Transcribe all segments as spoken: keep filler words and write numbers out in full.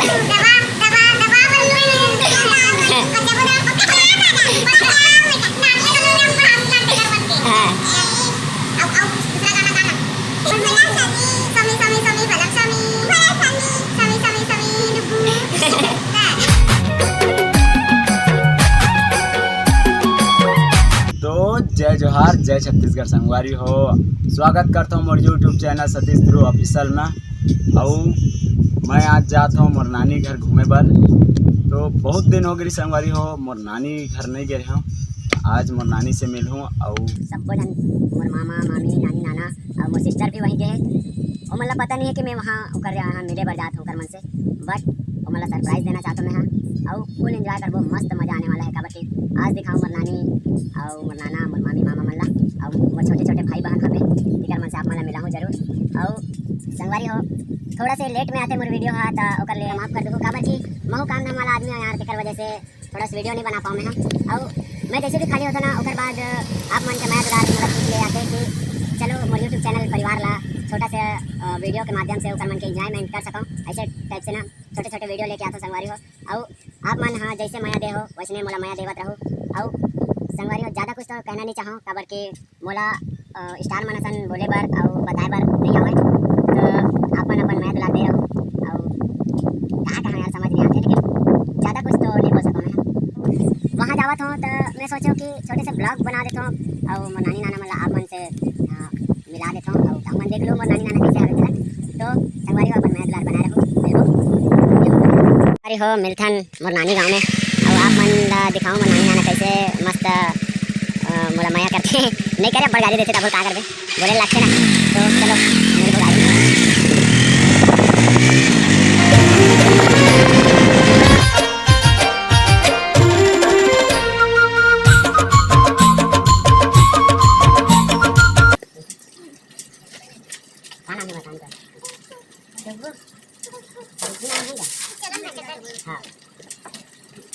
दबा, दबा, दबा, बोल रही है। हाँ। तो जय जोहार, जय छत्तीसगढ़ संगवारी हो। स्वागत करता हूँ मोर YouTube चैनल सतीश ध्रुव ऑफिशियल में। अउ मैं आज जात हूँ मोर नानी घर घूमे बर। तो बहुत दिन हो गई संगवारी हो, मोर नानी घर नहीं गए हूँ। आज मोर नानी से मिलहूँ। अउ सबो झन, मोर मामा, मामी, नानी, नाना अउ मोर सिस्टर भी वहीं गए हे। ओमन ला पता नहीं है कि मैं वहाँ ओकर यहाँ मिले बर जात हूँ ओकर मन से, but ओमन ला सरप्राइज देना चाहत हूँ मैं हा। अउ फुल एंजॉय करबो, मस्त मजा आने वाला है। काबर कि आज दिखाऊँ मोर नानी अउ मोर नाना, मोर मामी, मामा मन ला, अउ मोर छोटे छोटे भाई बहन हवे, तेकर मन से आप मन ला मिलाहूँ जरूर। अउ संगवारी हो, थोड़ा से लेट में आते मोर वीडियो हा, त ओकर ले माफ कर दू, काबर कि महू काम धाम वाला आदमी हूँ यार, तेकर वजह से थोड़ा सा वीडियो नहीं बना पाऊँ मैं हा। अउ मैं जैसे भी खाली होता ना, ओकर बाद आप मन के मया दुलार मतलब खींच ले आते कि चलो मोर YouTube चैनल परिवार ला छोटा सा वीडियो के माध्यम से ओकर मन के एंजॉयमेंट कर सकूँ, ऐसे टाइप से ना छोटे छोटे वीडियो लेके आता संगवारी हो। अउ आप मन हा जैसे मया दे हो वैसने मोला मया देवत रहो। अउ संगवारी हो, ज़्यादा कुछ तो कहना नहीं चाहूँ, काबर के मोला स्टार मन असन बोले बर अउ बताए बर नहीं आवय। तो आप मन अपन मया दुलार दे रहो। अउ कहाँ कहाँ यार समझ नहीं आते, लेकिन ज़्यादा कुछ तो नहीं बोल सकूँ मैं। वहाँ जावत हूँ तो मैं सोचूँ कि छोटे से ब्लॉग बना देता हूँ अउ मोर नानी नाना मन ला आप मन से अ, मिला देता हूँ। अउ आप मन देख लो मोर नानी नाना कैसे आवे तेला। तो संगवारी हो, अपन मया दुलार बनाए रहो, मिलबो। संगवारी हो, मिलथन मोर नानी गाँव में। अउ आप मन ला दिखाऊँ मोर नानी नाना कैसे मस्त अ, मोला मया करथे। नहीं करे, बड़ गाली देथे, तब का करबे, बोले लगथे ना। तो चलो, मेरे को गाली। का नाम है बताऊँ तो? डब्बू? डब्बू नाम है क्या? हाँ।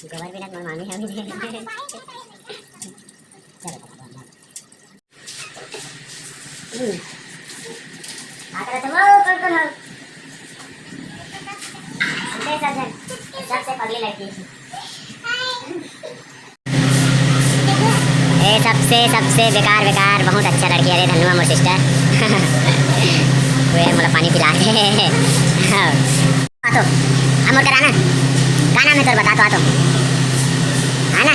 गोबर बिना मोर मामी है। चलो, चलो, चलो। हम्म। का करत हो? कौन, कौन हो? हमसे सब जन, सबसे पगली लड़की। ए, सबसे, सबसे बेकार, बेकार, बहुत अच्छा लड़की। अरे धनुआ मोर सिस्टर। वे मोला पानी पिला दे। हाँ। आ तो, आ मोर करा ना। का नाम है तोर, बता तो, आ तो। हाँ ना?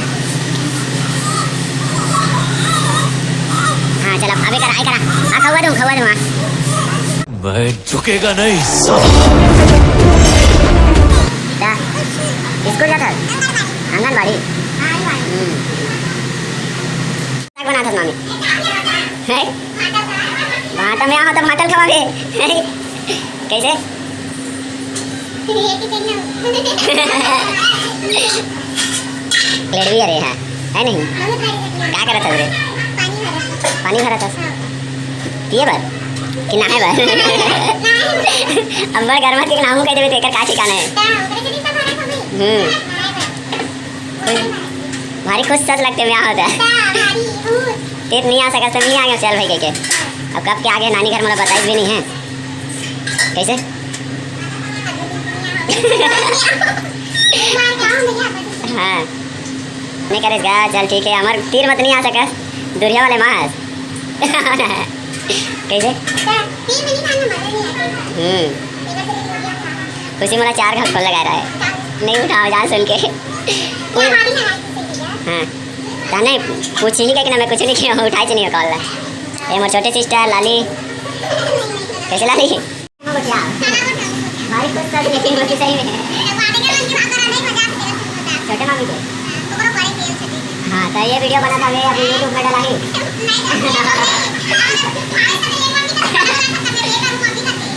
हाँ, चल अब, अबे करा, आई करा। आ, खवा दूँ, खवा दूँ, हाँ। मैं झुकेगा नहीं, साला। का? स्कूल जाता है? आंगनबाड़ी? हम्म। साग बनाथस मामी? हैं? भांटा में आहो त भांटा ल खवाबे। हैं? कैसे? लेडवी अरे हा, है नहीं? का करत हस रे? पानी भरत हस? पिए बर? कि नहाए बर? अब्बड़ गरमत के नहाहूं कह देबे त एकर का ठिकाना है? हम्म। भारी खुश सच लगते ब्याह होता है। हाँ, भारी खुश। ते नहीं आ सकस, तो नहीं आ गया, चल भाई कह के। अब कब के आगे नानी घर मोला बताइस भी नहीं है। कैसे? हाँ। नहीं करेस गा, चल ठीक है, हमार तीर मत नहीं आ सकस, दुरिया वाले मास। कैसे? हम्म। खुशी मोला चार घाट खोल लगा रहा है। नहीं उठाओ, जान सुन के। हाँ। ता नहीं, पूछही कहिके ना, मैं कुछ नहीं किया हूँ, उठाई से नहीं हो कॉल ला। ये मोर छोटे सिस्टर लाली। कैसे लाली? भारी खुश था लेकिन मुझे सही में। छोटे मामी को। हाँ, तो ये वीडियो बना था, मैं अभी YouTube में डाला ही।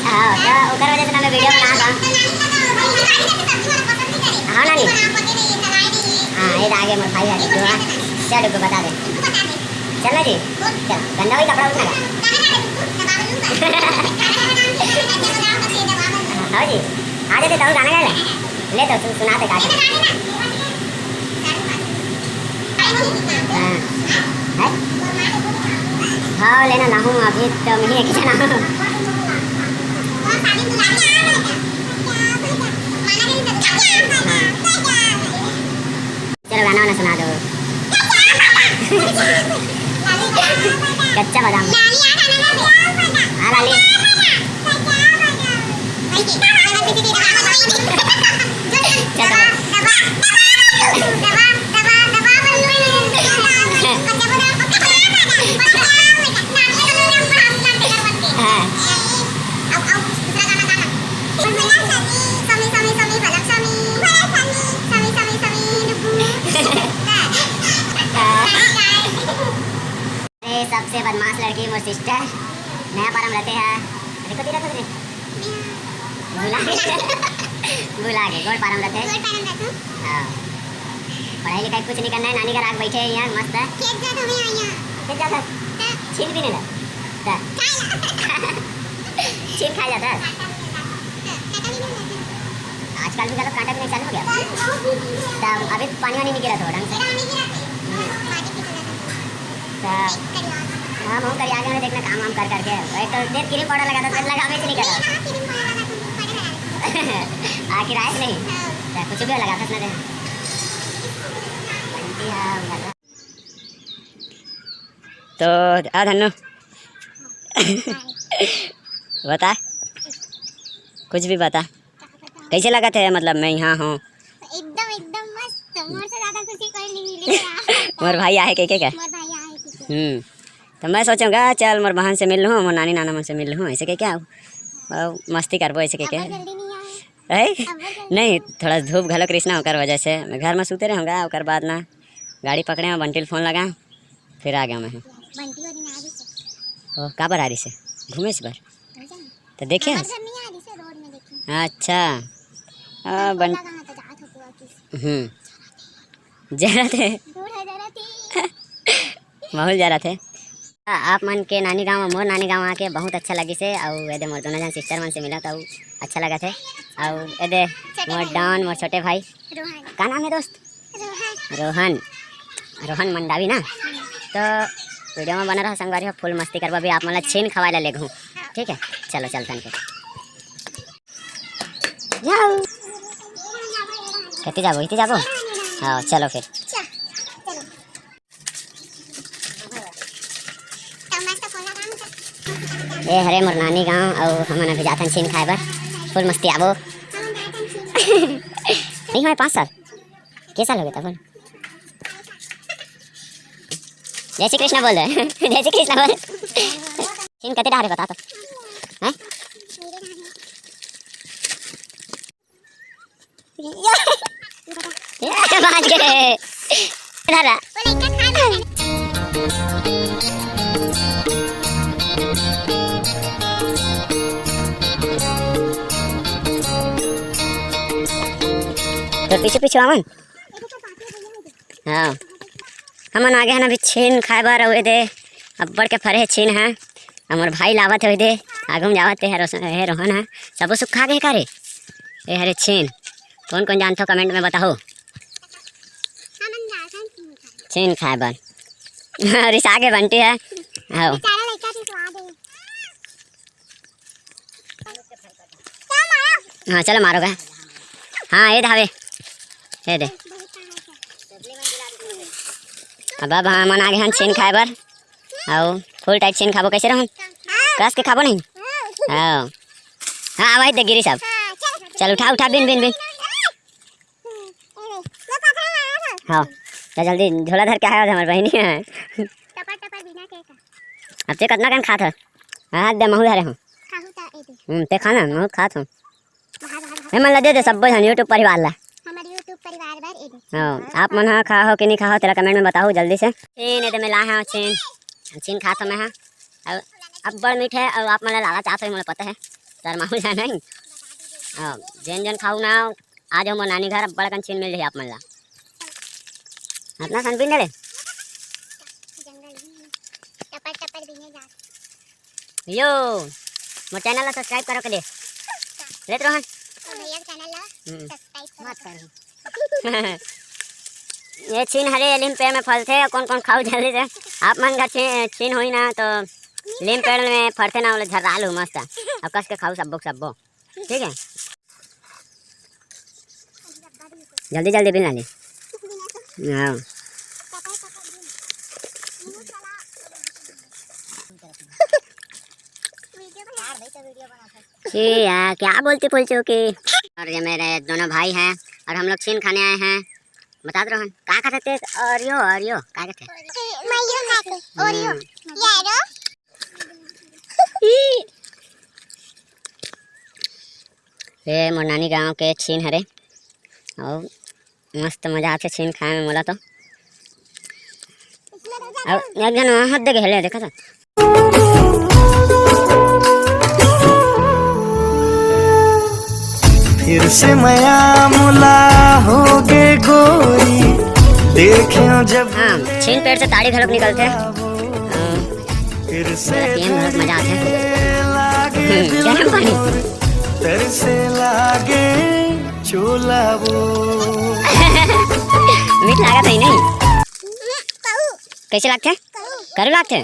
हाँ, तो ओकर वजह से ना मैं वीडियो बना था। हाँ, नानी। हाँ, ये तो आगे मोर भाई है, डुगू, हाँ। चल, डुगू, बता दे। चल ना जी। चल, गंदा वही कपड़ा उठा। हाँ जी। आ जाते तो गाना गा ले। ले तो सुन, सुना दे गा के। हाँ। है? हाँ, लेना ना हूँ, अभी तो मैं ही एक जना हूँ। कच्चा बादाम। आ लाली। चल, चल। हाँ। अरे, सबसे बदमाश लड़की मोर sister, नया पारा म रथे ह। अरे, कति रथे रे? भुला गे। भुला गे, गोड़ पारा म रथे। गोड़ पारा म रथे। हाँ। पढ़ाई लिखाई कुछ नहीं करना है, नानी घर आके बैठे हैं यहाँ मस्त। खेत जात हमें यहाँ। खेत जात है? हाँ। छीन भी नहीं ला। हाँ। छीन खा जाता है। आजकल भी गलत कांटा भी नहीं चालू हो गया। तब अभी पानी वानी नहीं गिरा था ढंग से। हम्म। तो हम हम करिया आगे में देखना काम वाम कर करके। एक तो देर क्रीम पाउडर लगा था, फिर लगा बेच नहीं करा। आखिर आए नहीं। तो कुछ भी लगा था उसने। तो आ धन्नू। बता, कुछ भी बता। कैसे लगत हे, मतलब, मैं यहाँ हूँ? एकदम, एकदम मस्त। मोर से ज्यादा खुशी कोई नहीं मिली यार। मोर भाई आहे के, के का? मोर भाई आहे के, के। हम्म। तो मैं सोचूंगा, चल, मोर बहन से मिल लूँ, मोर नानी नाना मन से मिल लूँ, ऐसे के क्या? और मस्ती करबो, ऐसे के के? अब्बड़ जल्दी नहीं आए। है? अब्बड़ जल्दी नहीं, नहीं। थोड़ा धूप घलो कृष्णा ओकर वजह से मैं घर में सूते रहूँगा, ओकर बाद ना गाड़ी पकड़े में बंटी ल फोन लगा, फिर आ गया मैं। बंटी वो दिन आ रही से। ओ, काबर आ रही से? घूमे से बर? तो देखे हमारे हस? घर नहीं आ रही से, रोड में देखी। अच्छा। आ, बन- लगा हाँ, तो जात हो पूरा किस। हम्म। जरा थे। बूढ़ा जरा थी। माहौल जरा थे। आप मन के नानी गांव, मोर नानी गांव आके बहुत अच्छा लगिस हे। अउ एदे मोर दोनों जन sister मन से मिला तो अच्छा लगा थे। अउ एदे छोटे मोर भाई। डॉन, मोर छोटे भाई। रोहन। का नाम है दोस्त? रोहन। रोहन, रोहन मंडावी ना। तो video में बना रहा संगवारी हो, full मस्ती करबो। अभी आप मन ला छीन खवाए ला लेगहूँ, ठीक है? चलो चलतन के। जाओ। कति जाबो? इति जाबो? हाँ, चलो फिर। ए हरे मोर नानी गांव, अउ हमन अभी जाथन छीन खाए बर। Full मस्ती आबो। नहीं होय पाँच साल। के साल हो गया था बोल? जय श्री कृष्णा बोल दे। जय श्री कृष्णा बोल। छीन कते डहारे बता तो। हैं? बाज गे। धरा। तो पीछे पीछे आवन। हाँ, हमन आगे हन अभी छीन खाए बर। अउ एदे अब्बड़ के फरे हे छीन ह। हमर भाई लावत हे ओदे, आगू में जावत हे, रोस-, हे रोहन ह। सबो सुखा गे का रे? ए हरे छीन। कौन कौन जानथो comment में बताओ। छीन खाए बर। रिसा गे बंटी ह। हाँ। हाँ, चलो मारो गा। हाँ, ये धावे। ये दे। अब, अब हमन आगे हन छीन खाए बर। आओ, full tight छीन खाबो। कैसे रहन? कस के खाबो नहीं? हाँ। हाँ, वही दे गिरी सब। चल, उठा, उठा, बिन, बिन, बिन। हाँ, तो जल्दी झोला धर के आया हमर बहिनी है। टपर टपर बिना के का? अब ते कतना कन खात ह? हाँ, दे, महू धरे हूँ। खाहू ता ए दे। हम्म, ते खा ना, महू खात हूँ। भाग, भाग, भाग। ए, मन ला दे दे, सब्बो झन YouTube परिवार ला। हमर YouTube परिवार बर ए दे। हाँ, आप मन हा खा हो कि नहीं खा हो, तेला comment में बताओ जल्दी से। छीन, ए दे मैं लाए हूँ छीन। छीन खात हूँ मैं हा। अब, अब बड़ मीठ है, अब आप मन ला लाला चाहत हो, मोला पता है। शर्माहू जा नहीं। हाँ, जेन जेन खाऊ ना, आ जाओ मोर नानी घर, अब्बड़ अकन छीन मिल जाही आप मन ला। अतना सन बिन ले। जंगल ही टपर टपर बिने जात। यो, मोर channel ला subscribe करो के ले। लेत रोहन। तो भैया के channel ला हम्म। Subscribe करो। मत करो। ये छीन हरे, ये लीम पेड़ में फलथे, कौन कौन खाऊ जल्दी से। आप मन घर छीन, छीन होई ना तो लीम पेड़ में फलथे ना, ओला झर्रा लू मस्त। अब कस के खाऊ सब्बो के सब्बो। ठीक है, जल्दी जल्दी बिन लानी। हाँ, ए यार, क्या बोलती फूल चौकी? और ये मेरे दोनों भाई हैं और हम लोग छीन खाने आए हैं। बता दो रोहन, का खाते थे? ओरियो, ओरियो, का खाते? मैं ये खाते, ओरियो। हम्म। ये रो। ये मोर नानी गांव के छीन हरे। और मस्त मजा आथे छीन खाए में मोला तो। अब एक जन वहाँ हाथ दे के हेले, देखा था? फिर से मया मुला हो गे गोरी, देखे जब हाँ, छीन पेड़ से ताड़ी घलोक निकलथे। हाँ। फिर से पिए में बहुत मजा आथे। हम्म, गरम पानी। तरसे लागे चोला वो। मीठ लागत है नहीं? कैसे लागथे? करू लागथे?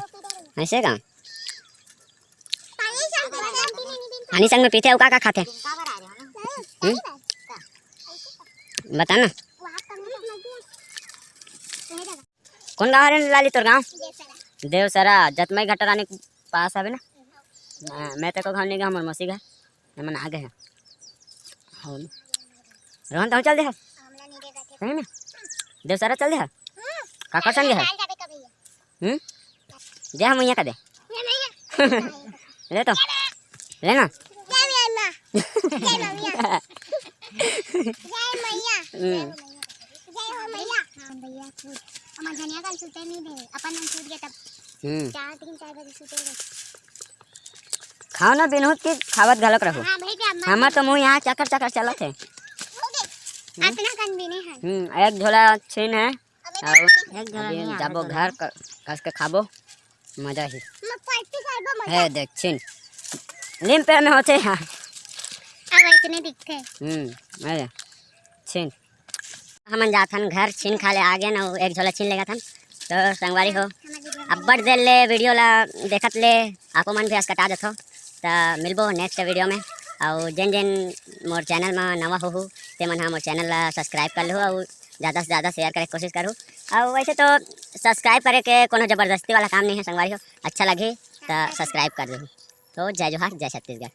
ऐसे का? पानी संग में पीथे, अउ का का खाथे? हम्म? बता ना। कौन गाँव हरे लाली तोर गाँव? देवसरा। देवसरा, जतमई घाटा रानी के पास हवे ना? हाँ, मैं तेको घर नहीं गया, हमर मौसी घर। हमन आ गए हैं। हाँ। रोहन, तहूँ चल दे हस? सही में? देवसरा चल दे हस? काकर संग है? हम्म? जय मैया का दे। ले तो। ले ना। जय मैया। जय मैया। जय मैया। हम्म। जय हो मैया। हाँ भैया, छूट। हमर धनिया कल छूटे नहीं दे। अपन हम छूट गए तब हम्म। चार, तीन, चार बजे छूटे गए। खाओ ना बिनहुत की खावत घलक रहो। हाँ भाई, क्या हमर तो मुँह यहाँ चकर चकर चलत है। अतना कन भी नहीं है। हम्म, एक झोला छीन है। और एक झोला अभी नहीं जाबो आवे घर क-, कस के खाबो, मजा ही। मैं पार्टी करबो, मजा। है देख छीन। नीम पेड़ में होथे यहाँ। अब इतने दिखथे। हम्म, अरे, छीन। हमन जाथन घर, छीन खा ले आगे न, एक झोला छीन लेगा थन। तो संगवारी हो, अब्बड़ देर ले video ला देखत ले आपो मन भी असकटा देथो। त मिलबो next video में। अउ जेन जेन मोर channel म नवा होहू, ते मन ह मोर channel ला subscribe कर लेहू अउ ज़्यादा से ज़्यादा share करे के कोशिश करहू। अउ वैसे तो subscribe करे के कोनो जबरदस्ती वाला काम नहीं है संगवारी हो, अच्छा लगही त subscribe कर देहू। तो जय जोहार, जय छत्तीसगढ़।